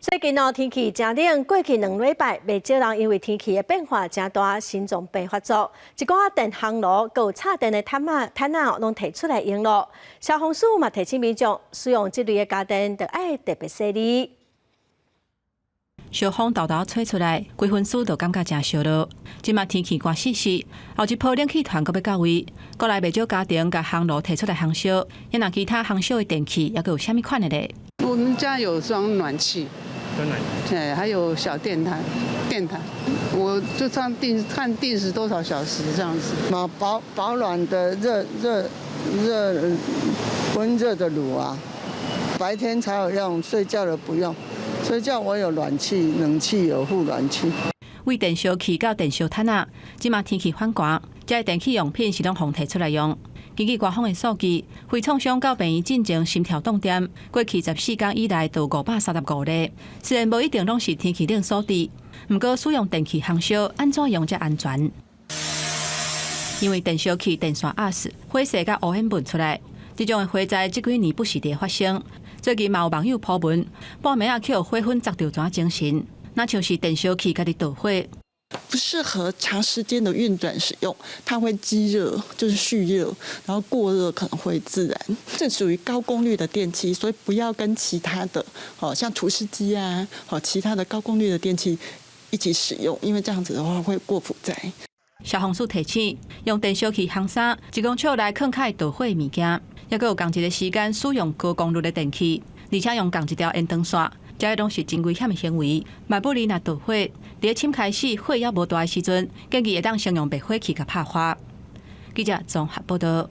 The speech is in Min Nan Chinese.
最近哦，天氣誠冷，過去2禮拜，袂少人因為天氣的變化誠大，心臟病發作。一寡電烘爐、閣有插電的毯仔、毯仔攏提出來用囉。消防署嘛提醒民眾，使用這類的家電，著愛特別細膩。燒風沓沓吹出來，規身軀就感覺誠燒熱。這馬天氣寒溼溼，後一波冷氣團閣欲到位，國內袂少家庭共烘爐提出來烘燒。抑若其他烘燒的電器，猶閣有啥物款的咧？我們家有裝暖氣，對，還有小電毯，電毯，我就這樣定看定時多少小時這樣子。嘛保暖的熱熱熱溫熱的爐啊，白天才有用，睡覺的不用。睡覺我有暖氣，冷氣有附暖氣。為電燒器到電燒毯仔，這馬天氣反寒，這些電器用品是攏予提出來用。根據官方的數據，非創傷到病院進前心跳動點，過去14工以來就535例。雖然無一定攏是天氣冷所致，毋過使用電器烘燒按怎用才安全？因為電燒器電線壓死，火勢佮烏煙噴出來，這種的火災這幾年不時佇發生。最近嘛有網友 po 文，半暝仔去予火粉砸著怎精神，若像是電燒器家己著火。不適合長時間的運轉使用，它會積熱，就是蓄熱，然後過熱可能會自燃。這屬於高功率的電器，所以不要跟其他的，哦，像除濕機啊，哦，其他的高功率的電器一起使用，因為這樣子的話會過負載。消防署提醒，用電燒器烘衫，1公尺內囥較會著火的物件，抑閣有仝一个時間使用高功率的電器，而且用仝一條延長線，這些攏是真危險的行為。萬不利若著火，佇咧深開始火猶無大的時陣，建議會當先用滅火器共拍花。記者綜合報道。